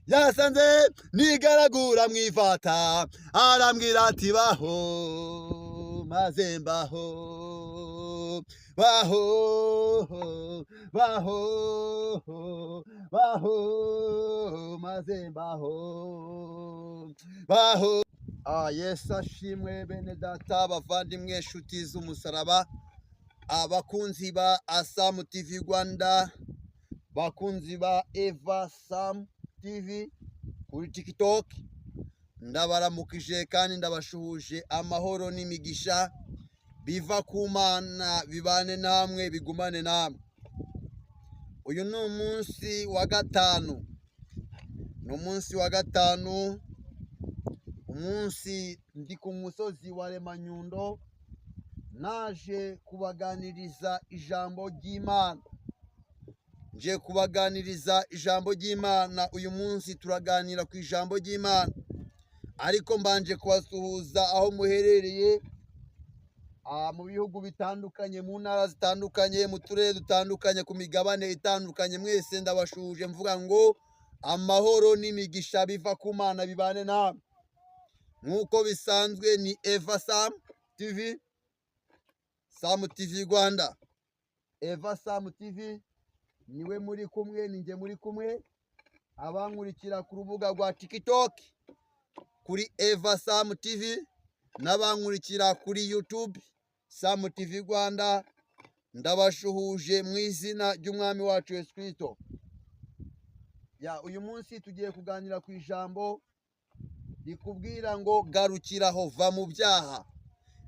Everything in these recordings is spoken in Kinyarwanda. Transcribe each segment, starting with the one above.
Yasanze nigaragura mu ivata, arambwira ati: "Baho," maze mbaho. Baho, baho, baho, maze mbaho, baho. Yesu ashimwe. Bene data, bavandimwe, inshuti z'umusaraba, abakunzi ba Asamu TV Rwanda, bakunzi ba Eva Sam TV kuri TikTok, ndabaramukije kandi ndabashuhuje. Amahoro n'imigisha biva ku Mana bibane namwe, bigumane namwe. Uyu ni umunsi wa gatanu, ni umunsi wa gatanu, umunsi ndi ku musozi wa Remanyundo, naje kubaganiriza ijambo ry'Imana. Nje kubaganiriza ijambo ry'Imana. Uyu munsi turaganira ku ijambo ry'Imana, ariko mbanje kubasuhuza aho muherereye, mu bihugu bitandukanye, mu ntara zitandukanye, mu turere dutandukanye, ku migabane itandukanye. Mwese ndabashuhuje mvuga ngo amahoro n'imigisha biva ku Mana bibane namwe. Nk'uko bisanzwe ni Eva Sam TV, Sam TV Rwanda, Eva Sam TV, niwe muri kumwe, ni njye muri kumwe. Abankurikira ku rubuga rwa TikTok kuri Eva Sam TV n'abankurikira kuri YouTube Sam TV Rwanda, ndabashuhuje mu izina ry'Umwami wacu Yesu Kristo. Ya, uyu munsi tugiye kuganira ku ijambo rikubwira ngo garukiraho, va mu byaha,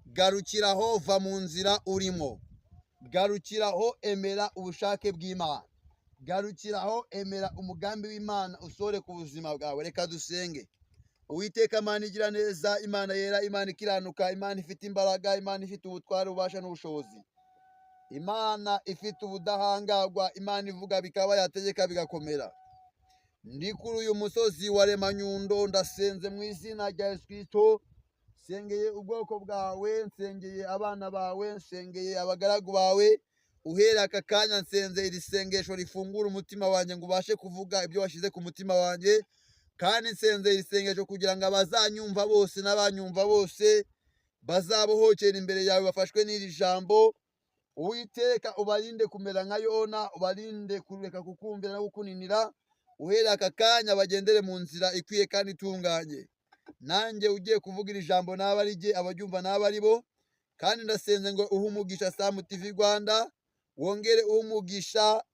garukiraho, va mu nzira urimo, garukiraho, emera ubushake bw'Imana, garukiraho, emera umugambi w'Imana usore ku buzima bwawe. Reka dusenge. Uwiteka Imana igira neza, Imana yera, Imana ikiranuka, Imana ifite imbaraga, Imana ifite ubutware, ububasha n'ubushobozi, Imana ifite ubudahangarwa, Imana ivuga bikaba, yategeka bigakomera, ndi kuri uyu musozi wa Remanyundo, ndasenze mu izina rya Yesu Kristo. Nsengeye ubwoko bwawe, nsengeye abana bawe, nsengeye abagaragu bawe. Uhereye aka kanya nsenze iri sengesho rifungura umutima wanjye ngo ubashe kuvuga ibyo washyize ku mutima wanjye, kandi nsenze iri sengesho kugira ngo abazanyumva bose n'abanyumva bose bazabohokera imbere yawe, bafashwe n'iri jambo. Uwiteka, ubarinde kumera nka Yona, ubarinde kureka kukumvira no kukuninira. Uhereye aka kanya bagendere mu nzira ikwiye kandi itunganye. Nanjye ugiye kuvuga iri jambo n'aba ari jye, abaryumva n'aba ari bo. Kandi ndasenze ngo uhe umugisha Samu TV Rwanda, wongere uhe umugisha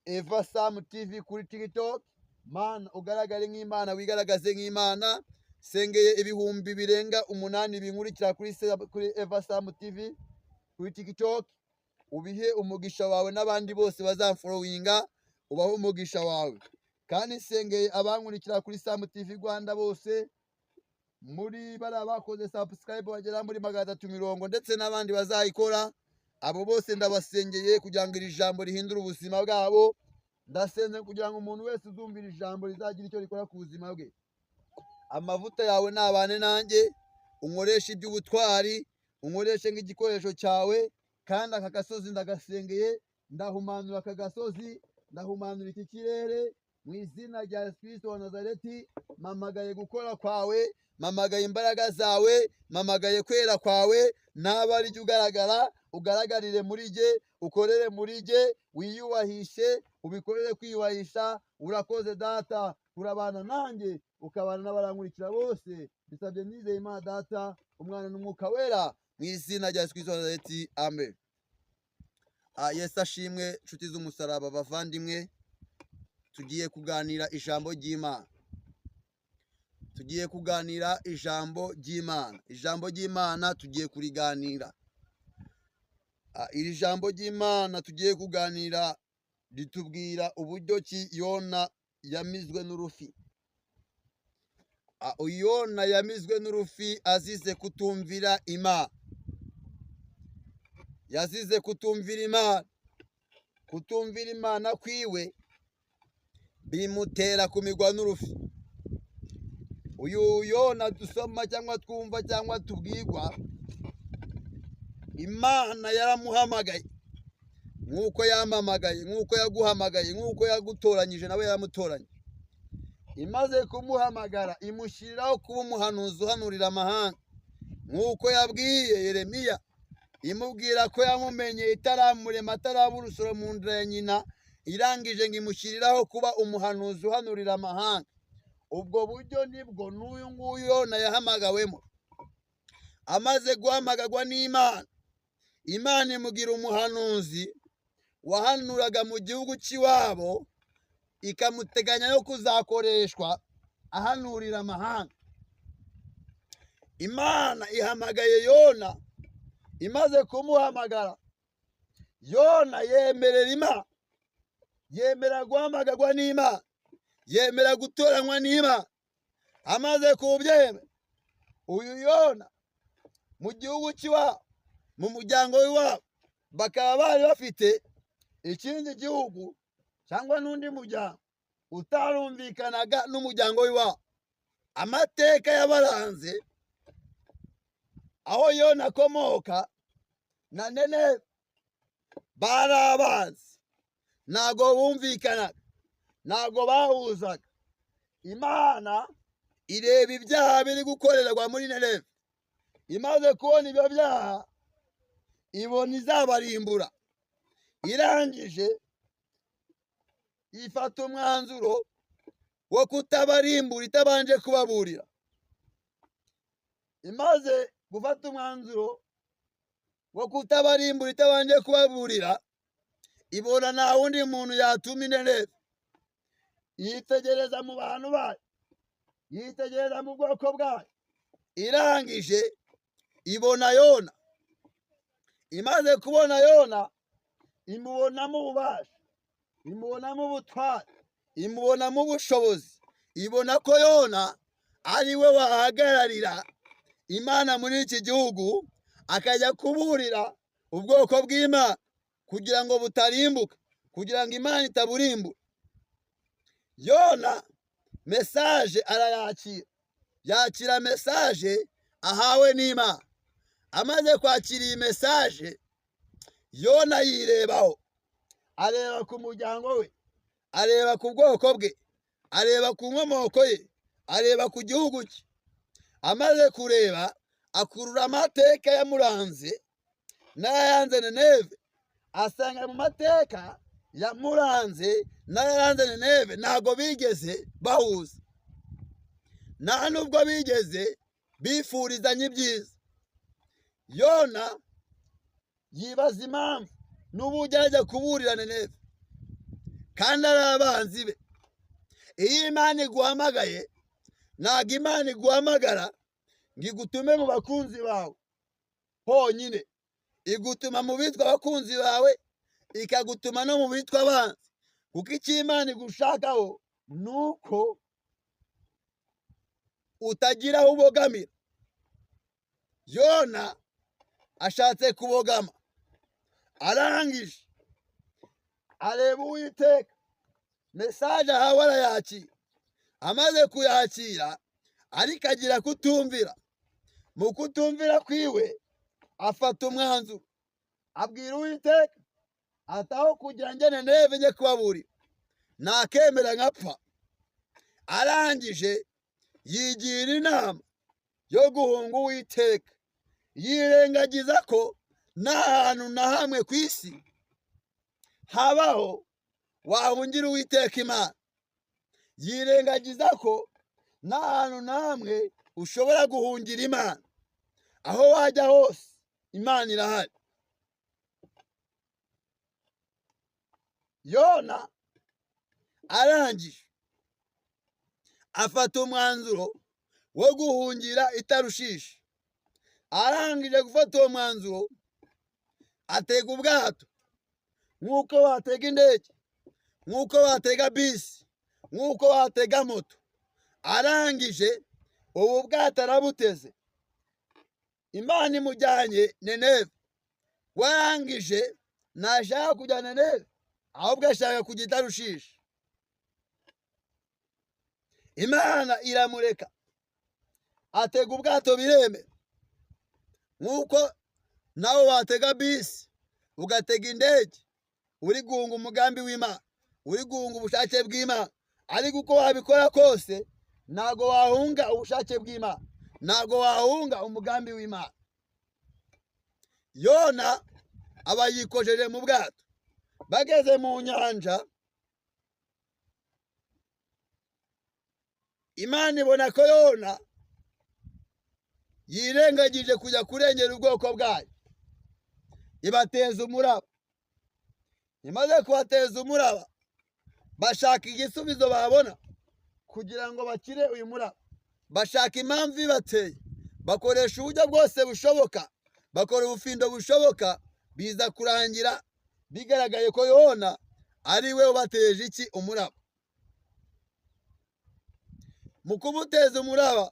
Eva Samu TV kuri TikTok. Mana, ugaragare nk'Imana, wigaragaze nk'Imana. Sengeye 8,000 binkurikira kuri Eva Samu TV kuri TikTok, ubihe umugisha wawe, n'abandi bose bazamfollowinga ubahe umugisha wawe. Kandi nsengeye abankurikira kuri Samu TV Rwanda bose, muri bariya bakoze subscribe bagera muri 320, ndetse n'abandi bazayikora, abo bose ndabasengeye kugira ngo iri jambo rihindure ubuzima bwabo. Ndasenze kugira ngo umuntu wese uzumva iri jambo rizagira icyo rikora ku buzima bwe. Amavuta yawe nabane nanjye, unkoreshe iby'ubutwari, unkoreshe nk'igikoresho cyawe. Kandi aka gasozi ndagasengeye, ndahumanura aka gasozi, ndahumanura iki kirere mu izina rya Yesu Kristo wa Nazareti. Mpamagaye gukora kwawe, mpamagaye imbaraga zawe, mpamagaye kwera kwawe. Naba ari jye ugaragara, ugaragarire muri jye, ukorere muri jye, wiyubahishe, ubikorere kwiyubahisha. Urakoze Data, urabana nanjye, ukabana n'abarankurikira bose. Bisabye nizeye Imana Data, Umwana n'Umwuka Wera, mu izina rya Yesu Kristo wa Nazareti, amen. Yesu ashimwe. Nshuti z'umusaraba, bavandimwe, tugiye kuganira ijambo ry'Imana, tugiye kuganira ijambo ry'Imana. Ijambo ry'Imana tugiye kuriganira. Iri jambo ry'Imana tugiye kuganira ritubwira uburyo ki Yona yamizwe n'urufi. Yona yamizwe n'urufi azize kutumvira Imana, yazize kutumvira Imana. Kutumvira Imana kwiwe bimutera kumigwa n'urufi. Uyu Yona dusoma cyangwa twumva cyangwa tubwirwa, Imana yaramuhamagaye nk'uko yampamagaye, nk'uko yaguhamagaye, nk'uko yagutoranyije, nawe yaramutoranyije. Imaze kumuhamagara imushyiriraho kuba umuhanuzi uhanurira amahanga, nk'uko yabwiye Yeremiya imubwira ko yamumenye itaramurema, ataraba urusoro mu nda ya nyina, irangije ngo imushyiriraho kuba umuhanuzi uhanurira amahanga. Ubwo buryo nibwo n'uyu nguyu Yona yahamagawemo. Amaze guhamagarwa n'Imana, Imana imugira umuhanuzi wahanuraga mu gihugu cy'iwabo, ikamuteganya yo kuzakoreshwa ahanurira amahanga. Imana ihamagaye Yona, imaze kumuhamagara Yona yemerera Imana, yemera guhamagarwa n'Imana, yemera gutoranywa n'Imana. Amaze kubyemera, uyu Yona mu gihugu cy'iwabo, mu muryango w'iwabo, bakaba bari bafite ikindi gihugu cyangwa n'undi muryango utarumvikanaga n'umuryango w'iwabo. Amateka yabaranze aho Yona akomoka na Nineve bari abanzi, ntago bumvikanaga, ntago bahuzaga. Imana ireba ibyaha biri gukorerwa muri Nineve, imaze kubona ibyo byaha ibona izabarimbura. Irangije ifata umwanzuro wo kutabarimbura itabanje kubaburira. Imaze gufata umwanzuro wo kutabarimbura itabanje kubaburira, ibona nta wundi muntu yatuma Nineve. Yitegereza mu bantu bayo, yitegereza mu bwoko bwayo, irangije ibona Yona. Imaze kubona Yona imubonamo ububasha, imubonamo ubutware, imubonamo ubushobozi, ibona ko Yona ari we wahagararira Imana muri iki gihugu, akajya kuburira ubwoko bw'Imana kugira ngo butarimbuka, kugira ngo Imana itaburimbura. Yona message arayakira, yakira message ahawe n'Imana. Amaze kwakira iyi message, Yona yirebaho, areba ku muryango we, areba ku bwoko bwe, areba ku nkomoko ye, areba ku gihugu cye. Amaze kureba akurura amateka yamuranze n'ayaranze Nineve, asanga mu mateka yamuranze n'ayaranze Nineve ntabwo bigeze bahuza, nta nubwo bigeze bifurizanya ibyiza. Yona yibaza impamvu n'uburyo ajya kuburira Nineve kandi ari abanzi be. Iyo Imana iguhamagaye, ntabwo Imana iguhamagara ngo igutume mu bakunzi bawe honyine, igutuma mu bitwa abakunzi bawe, ikagutuma no mu bitwa abanzi, kuko icyo Imana igushakaho ni uko utagira aho ubogamira. Yona ashatse kubogama, arangije areba Uwiteka, message ahawe arayakira. Amaze kuyakira ariko agira kutumvira. Mu kutumvira kwiwe afata umwanzuro, abwira Uwiteka ati aho kugira njye Nineve njye kubaburira, nakemera nkapfa. Arangije yigira inama yo guhunga Uwiteka, yirengagiza ko nta hantu na hamwe ku isi habaho wahungira Uwiteka Imana. Yirengagiza ko nta hantu na hamwe ushobora guhungira Imana. Aho wajya hose Imana irahari. Yona arangije afata umwanzuro wo guhungira i Tarushishi. Arangije gufata uwo mwanzuro atega ubwato nk'uko watega indege, nk'uko watega bisi, nk'uko watega moto. Arangije ubu bwato arabuteze, Imana imujyanye Nineve. Warangije ntashaka kujya Nineve, ahubwo ashaka kujya i Tarushishi. Imana iramureka atega ubwato biremera, nk'uko nawe watega bisi ugatega indege uri guhunga umugambi w'Imana, uri guhunga ubushake bw'Imana. Ariko uko wabikora kose, ntabwo wahunga ubushake bw'Imana, ntabwo wahunga umugambi w'Imana. Yona aba yikojeje mu bwato, bageze mu nyanja, Imana ibona ko Yona yirengagije kujya kurengera ubwoko bwayo, ibateza umuraba. Imaze kubateza umuraba, bashaka igisubizo babona kugira ngo bakire uyu muraba, bashaka impamvu ibateye, bakoresha uburyo bwose bushoboka, bakora ubufindo bushoboka, biza kurangira bigaragaye ko Yona ari we ubateje iki? Umuraba. Mu kumuteza umuraba,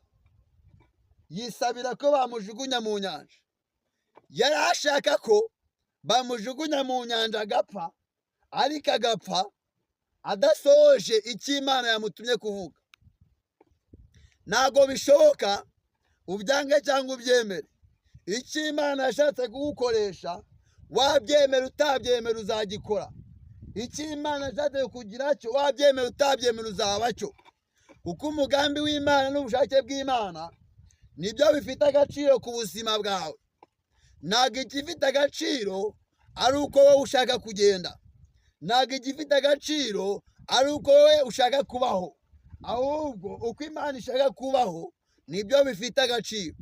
yisabira ko bamujugunya mu nyanja. Yari ashaka ko bamujugunya mu nyanja agapfa, ariko agapfa adasohoje icyo Imana yamutumye kuvuga. Ntabwo bishoboka, ubyange cyangwa ubyemere, icyo Imana yashatse kugukoresha, wabyemera utabyemera uzagikora. Icyo Imana yashatse kugira cyo, wabyemera utabyemera uzaba cyo. Kuko umugambi w'Imana n'ubushake bw'Imana nibyo bifite agaciro ku buzima bwawe. Ntabwo igifite agaciro ari uko wowe ushaka kugenda, ntabwo igifite agaciro ari uko wowe ushaka kubaho, ahubwo uko Imana ishaka kubaho nibyo bifite agaciro.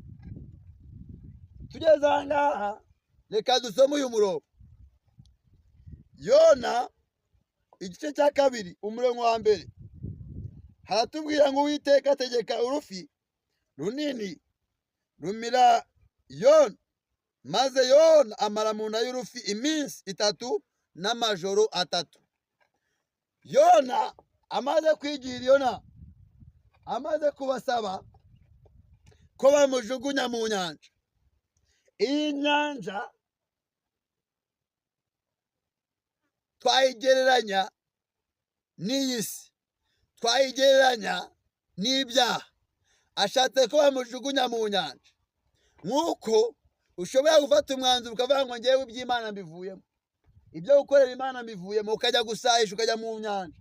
Tugeze aha ngaha, reka dusome uyu murongo. Yona igice cya 2 umurongo wa 1 haratubwira ngo Uwiteka ategeka urufi runini rumira Yona, maze Yona amara mu nda y'urufi iminsi 3 n'amajoro 3. Yona amaze kwigira, Yona amaze kubasaba ko bamujugunya mu nyanja. Iyi nyanja twayigereranya n'iyi si, twayigereranya n'ibyaha. Ashatse ko bamujugunya mu nyanja. Nk'uko ushobora gufata umwanzuro ukavuga ngo ngewe iby'Imana mbivuyemo, ibyo gukorera Imana mbivuyemo, ukajya gusahisha, ukajya mu nyanja.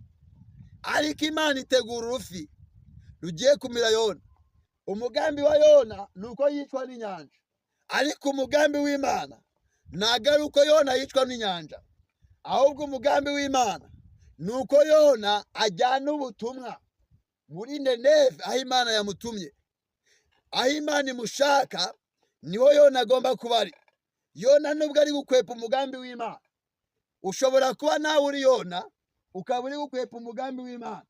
Ariko Imana itegura urufi rugiye kumira Yona. Umugambi wa Yona ni uko yicwa n'inyanja, ariko umugambi w'Imana ntabwo ari uko Yona yicwa n'inyanja, ahubwo umugambi w'Imana ni uko Yona ajyana ubutumwa muri Nineve, aho Imana yamutumye, aho Imana imushaka, niho Yona agomba kuba ari. Yona nubwo ari gukwepa umugambi w'Imana, ushobora kuba nawe uri Yona ukaba uri gukwepa umugambi w'Imana.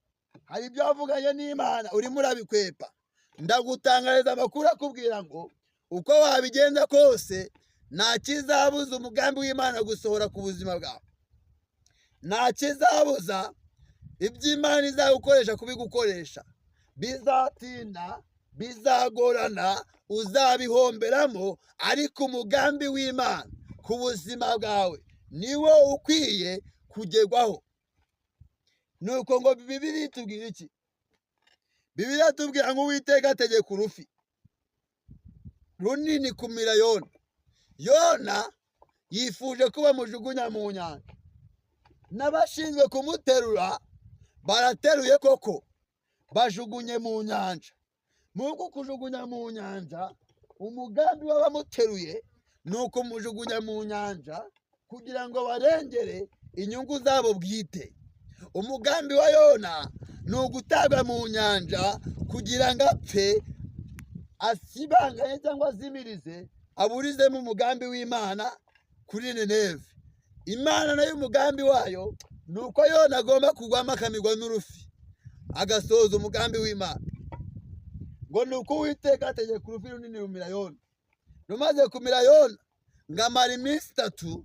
Hari ibyo wavuganye n'Imana urimo urabikwepa. Ndagutangariza amakuru akubwira ngo uko wabigenza kose nta kizabuza umugambi w'Imana gusohora ku buzima bwawe, nta kizabuza iby'Imana izagukoresha kubigukoresha. Bizatinda, bizagorana, uzabihomberamo, ariko umugambi w'Imana ku buzima bwawe niwo ukwiye kugerwaho. Nuko ngo Bibiliya itubwira iki? Bibiliya itubwira ngo Uwiteka ategeka urufi runini kumira Yona. Yona yifuje ko bamujugunya mu nyanja, n'abashinzwe kumuterura barateruye koko, bajugunye mu nyanja. Muri kujugunya mu nyanja, umugambi w'abamuteruye ni ukumujugunya mu nyanja kugira ngo barengere inyungu zabo bwite. Umugambi wa Yona ni ugutabwa mu nyanja kugira ngo apfe, asibanganye cyangwa azimirize, aburizemo umugambi w'Imana kuri Nineve. Imana nayo umugambi wayo ni uko Yona agomba kugwamo akamirwa n'urufi, agasohoza umugambi w'Imana. Ngo ni uko Uwiteka ategeka urufi runini rumira Yona. Rumaze kumira Yona, ngo amara iminsi 3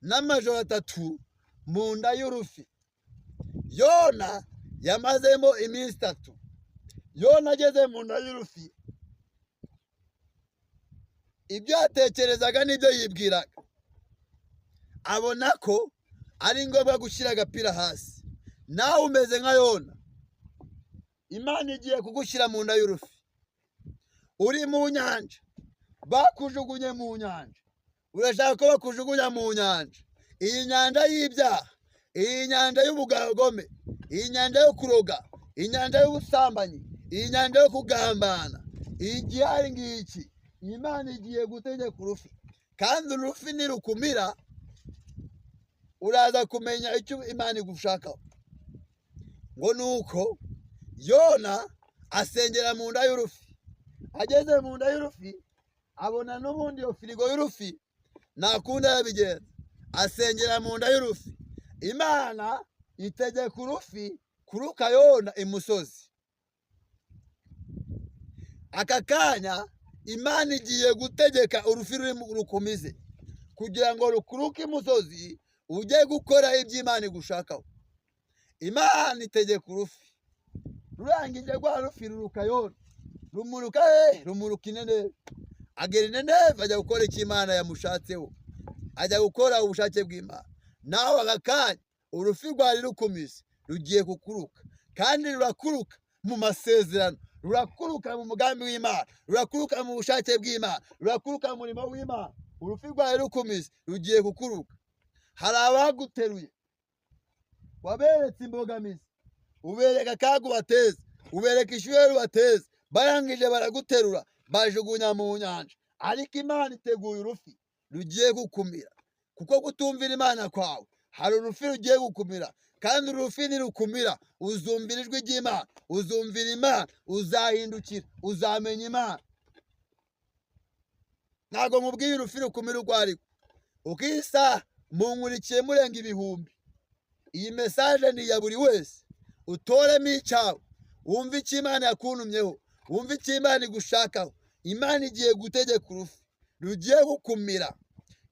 n'amajoro 3 mu nda y'urufi. Yona yamazemo iminsi 3. Yona ageze mu nda y'urufi, ibyo yatekerezaga n'ibyo yibwiraga, abona ko ari ngombwa gushyira agapira hasi. Nawe umeze nka Yona, Imana igiye kugushyira mu nda y'urufi. Uri mu nyanja, bakujugunye mu nyanja, urashaka ko bakujugunya mu nyanja. Iyi nyanja y'ibyaha, iyi nyanja y'ubugome, iyi nyanja yo kuroga, Inyanja y'ubusambanyi, iyi nyanja yo kugambana, igihari ngiki. Imana igiye gutegeka urufi, kandi urufi nirukumira uraza kumenya icyo Imana igushakaho. Ngo nuko Yona asengera mu nda y'urufi. Ageze mu nda y'urufi abona n'ubundi iyo firigo y'urufi nta kundi arabigenza, asengera mu nda y'urufi. Imana itegeka urufi kuruka Yona imusozi. Aka kanya Imana igiye gutegeka urufi rukumize kugira ngo rukuruke imusozi ujye gukora ibyo Imana igushakaho. Imana itegeka urufi, rurangije rwa rufi ruruka Yona, rumuruka he? Rumuruka i Nineve. Agera i Nineve ajya gukora icyo Imana yamushatseho, ajya gukora ubushake bw'Imana. Nawe aka kanya urufi rwari rukumize rugiye kukuruka, kandi rurakuruka mu masezerano, rurakuruka mu mugambi w'Imana, rurakuruka mu bushake bw'Imana, rurakuruka mu murimo w'Imana. Urufi rwari rukumize rugiye kukuruka. Hari abaguteruye, waberetse imbogamizi, ubereka akaga ubateza, ubereka ishyuhe rubateza, barangije baraguterura bajugunya mu nyanja. Ariko Imana iteguye urufi rugiye gukumira, kuko kutumvira Imana kwawe hari urufi rugiye gukumira. Kandi urufi nirukumira uzumvira ijwi ry'Imana, uzumvira Imana, uzahindukira, uzamenya Imana. Ntabwo nkubwiye urufi rukumira urwo ari rwo. Uko iyi saha munkurikiye murenga ibihumbi, iyi message ni iya buri wese. Utoremo icyawe, wumve icyo Imana yakuntumyeho, wumve icyo Imana igushakaho. Imana igiye gutegeka urufi rugiye gukumira,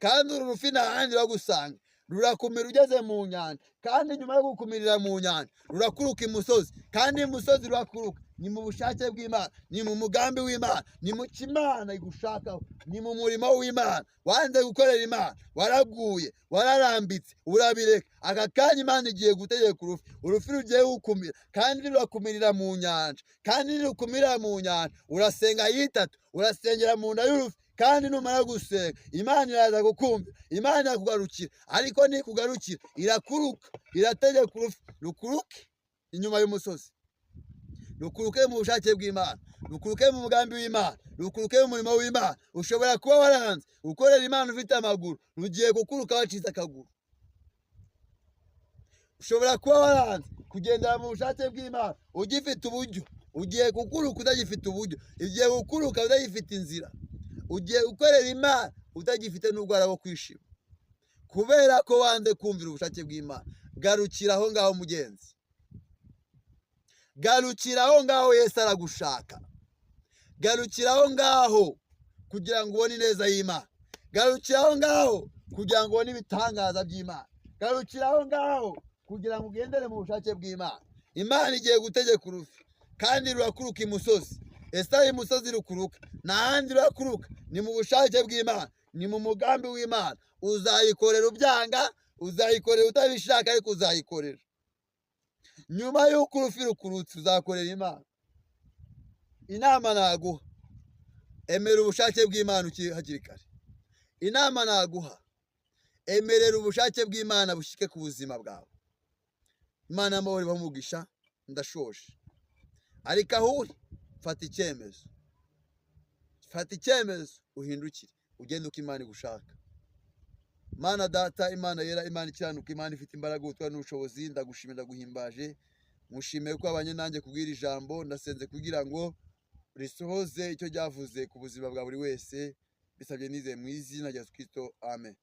kandi uru rufi nta handi ruragusanga, rurakumira ugeze mu nyanja. Kandi nyuma yo gukumirira mu nyanja rurakuruka imusozi, kandi imusozi rurakuruka. Ni mu bushake bw'Imana, ni mu mugambi w'Imana, ni mu cyo Imana igushakaho, ni mu murimo w'Imana. Wanze gukorera Imana, waraguye, wararambitse, urabireka. Aka kanya Imana igiye gutegeka urufi, urufi rugiye gukumira, kandi rurakumirira mu nyanja. Kandi nirukumirira mu nyanja urasenga yitatu, urasengera mu nda y'urufi. Kandi numara gusenga Imana iraza kukumvira, Imana irakugarukira. Ariko nikugarukira irakuruka, irategeka urufi rukuruke inyuma y'umusozi, rukuruke mu bushake bw'Imana, rukuruke mu mugambi w'Imana, rukuruke mu murimo w'Imana. Ushobora kuba waranze gukorera Imana ufite amaguru, rugiye kukuruka wacitse akaguru. Ushobora kuba waranze kugendera mu bushake bw'Imana ugifite uburyo, ugiye kukuruka utagifite uburyo, ugiye kukuruka utagifite inzira, ugiye gukorera Imana utagifite n'urwara rwo kwishima, kubera ko wanze kumvira ubushake bw'Imana. Garukira aho ngaho mugenzi, garukira aho ngaho, Yesu aragushaka. Garukira aho ngaho kugira ngo ubone ineza y'Imana. Garukira aho ngaho kugira ngo ubone ibitangaza by'Imana. Garukira aho ngaho kugira ngo ugendere mu bushake bw'Imana. Imana igiye gutegeka urufi, kandi rurakuruka imusozi. Ese aho imusozi rukuruka nta handi rurakuruka? Ni mu bushake bw'Imana, ni mu mugambi w'Imana. Uzayikorera ubyanga, uzayikorera utabishaka, ariko uzayikorera. Nyuma y'uko urufi rukurutse uzakorera Imana. Inama naguha, emera ubushake bw'Imana hakiri kare. Inama naguha, emerera ubushake bw'Imana bushyike ku buzima bwawe. Imana y'amahoro ibahe umugisha. Ndashoje, ariko aho uri fata icyemezo, fata icyemezo uhindukire, ugende uko Imana igushaka. Mana Data, Imana yera, Imana ikiranuka, Imana ifite imbaraga, ubutwari n'ubushobozi, ndagushimira, ndaguhimbaje. Mushimiye ko abanye nanjye kubwira ijambo. Ndasenze kugira ngo risohoze icyo ryavuze ku buzima bwa buri wese. Bisabye nizeye mu izina rya Yesu Kristo, amen.